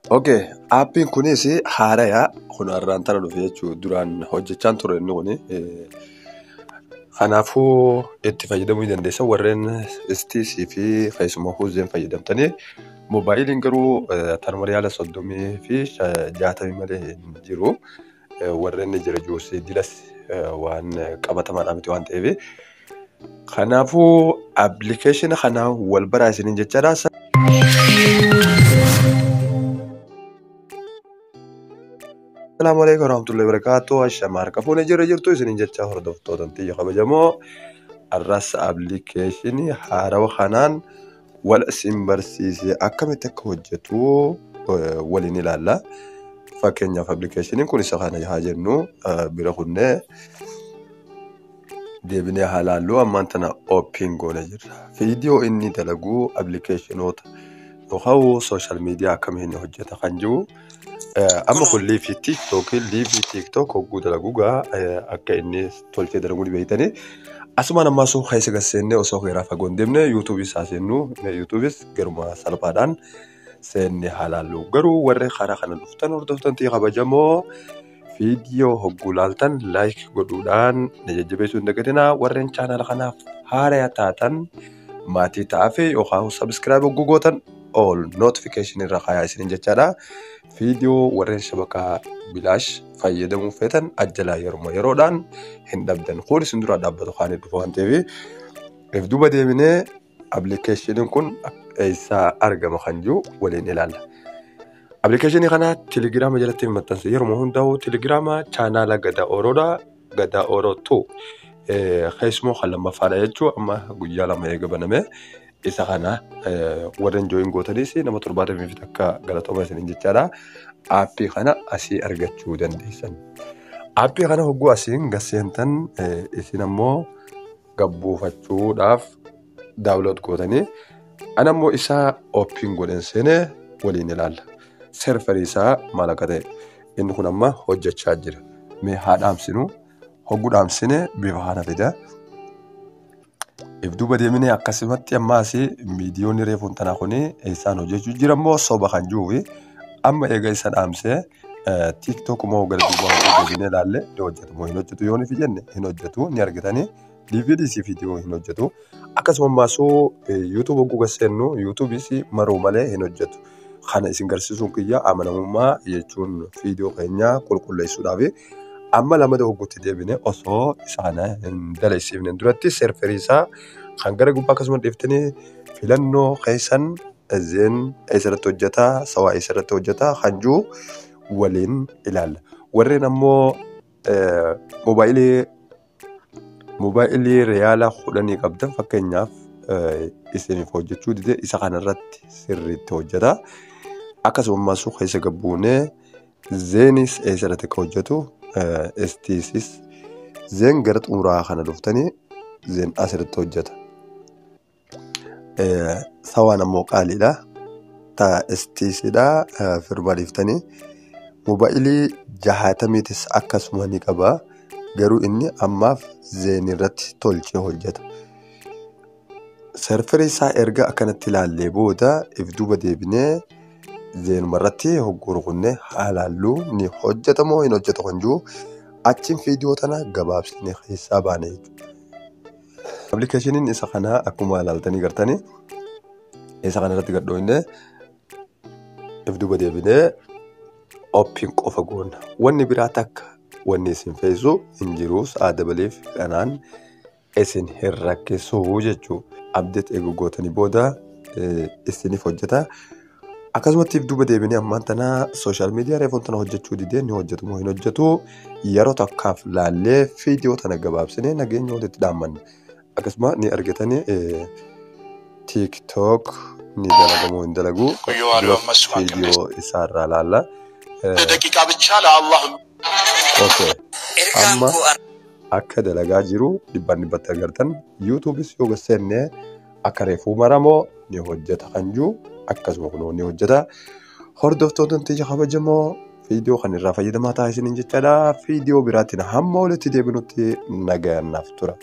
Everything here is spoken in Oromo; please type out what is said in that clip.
Okay, aappiin kunis haaraya kun har'aan tana dhufe jechuudha. Duraan hojjechaan ture inni kuni. Kanaafuu itti fayyadamuu ni dandeessa. Warreen STC fi keessumaa Huuzeen fayyadamtanii moobaayiliin garuu tanuma riyaala 30 fi 60 malee hin jiru. Warreen ni jira juusii dilas waan qabatamaadha miti waan ta'eef. Kanaafuu appilikeeshina kana wal baraa isiniin jechaadha. Assalamu alaikum warahmatullahi wabarakatuh. Ashama harka fuune jira jirtu isiniin jecha hordoftoota tiyya kabajamoo. Arras appilikeeshinii haarawa kanaan wal isin barsiise akkamitti akka hojjetu waliin ilaalla. Fakkeenyaaf appilikeeshiniin kun isa kana haa jennu bira kunnee deebinee haa laallu ammaan tana ooppiin goone jirra. Viidiyoo inni dalagu appilikeeshinoota yookaan sooshaal miidiyaa akkamiin hojjeta kan jiru. Amma kun liivii tiiktookii liivii tiiktook hogguu dalagu gaa akka inni tolchee dalaguu ni beektanii. Asumaan ammaa osoo keessa gad osoo karaa fagoo hin deemne yuutuubii isaa seennu yuutuubis garuma salphaadhaan seennee haa laallu. Garuu warri karaa kana dhuftan hordoftan ta'e kabajamoo viidiyoo hogguu laaltan laayik godhuudhaan na jajjabeessuu hin dagatinaa. Warreen chaanaala kanaaf haaraa taatan maatii ta'aa yookaan sabiskiraayib hogguu gootan all notification irra kaayaa isiniin jechaadha. Viidiyoo warreen shabakaa bilaash fayyadamuu feetan ajjalaa yeruma yeroodhaan hin dhabdan. Kun isin dura dhaabbatu kan dhufu waan ta'eef if duuba deebinee appilikeeshiniin kun eessaa argama kan jiru waliin ilaalla. Appilikeeshinii kana telegiraama jalatti maxxansa yeroo hundaa'u telegiraama chaanaala Gadaa Oroodha. Gadaa Oroo 2 keessumoo kan lammaffaadha jechuun amma guyyaa 2 eega baname. Isa kana warreen jooyin gootanis nama 70 fi takka galatooma isiniin jechaadha. Aappii kana asii argachuu dandeessan. Aappii kana hogguu asiin gasseentan isin ammoo gabbuufachuudhaaf daawulood gootanii ana ammoo isaa ooppiin godhen seenee waliin ilaalla. Serverii isaa maal akka ta'e inni kun amma hojjechaa jira. Mee haa dhaamsinu hogguu dhaamsine bifa kana fida. If duuba deemnee akkasumatti ammaas miidiyoonni reefuun tanaa kun isaan hojjechuu jira immoo soba kan jiruufi amma eega isa dhaamsee tiiktook immoo gara duubaa hojii deebinee ilaalle ni hojjetu moo hin hojjetu yoo nuti jenne hin hojjetu ni argitanii DVDs viidiyoo hin hojjetu. Akkasuma ammaas yuutuub hogguu seennu yuutuubis maruu malee hin hojjetu. Kana isin garsiisuun kiyya amanamummaa jechuun viidiyoo keenya qulqulleessuudhaafi. Amma lamada hogguutti deebine osoo isa kana hin dalagsifne duratti serverii isaa kan gara gubbaa akkasuma dhiiftanii filannoo keessan zeen eessarratti hojjetaa sawaa eessarratti hojjetaa kan jiru waliin ilaalla. Warreen ammoo moobaayilii riyaala 10 qabdan fakkeenyaaf isiniif hojjechuu dide isa kanarratti sirriitti hojjeta. Akkasuma ammaas keessa gabbuunee zeenis eessarratti akka hojjetu STCs zeen gara xumuraa kana dhuftanii zeen asirratti hojjeta. Sawaan ammoo qaaliidha. STC dha firmaa dhiiftanii. Moobaayilii 60 akkasuma ni qaba. Garuu inni ammaaf zeen irratti tolchee hojjeta. Serverii isaa erga akkanatti ilaallee booda if duuba deebinee zeenuma irratti hogguu rukunnee haa laallu ni hojjeta moo hin hojjetu kan jiru achiin viidiyoo tana gabaabsinee keessaa baane jechuudha. Appilikeeshiniin isa kana akkuma ilaaltanii gartanii isa kana irratti gadhooyne if duuba deebinee ooppiin qofa goona. Wanni biraa takka wanni isin feesu hin jiru sa'a dabaleef kanaan isin hin rakkisu jechuudha. Abdeet eeguu gootanii booda isiniif hojjeta. Akkasumatti if duuba deebinee ammaan tana sooshaal miidiyaa reefuun tana hojjechuu didee ni hojjetu moo hin hojjetu yeroo takkaaf laallee viidiyoo tana gabaabsinee nageenya walitti dhaammanna. Akkasuma ni argitanii tiiktook ni dalaga moo hin dalagu viidiyoo isaarraa laalla. ደቂቃ ብቻ ለአላህ Okay. Amma akka dalagaa jiru dhibbaan dhibbatti agartan yuutuubis yoo seenne akka reefuu maramoo ni hojjeta kan jiru akkasuma kunoo ni hojjeta. Hordoftoota tiyya kabajamoo viidiyoo kan irraa fayyadamaa ta'a isiniin jechaadha. Viidiyoo biraatiin hamma walitti deebinutti nagayaan naaf tura.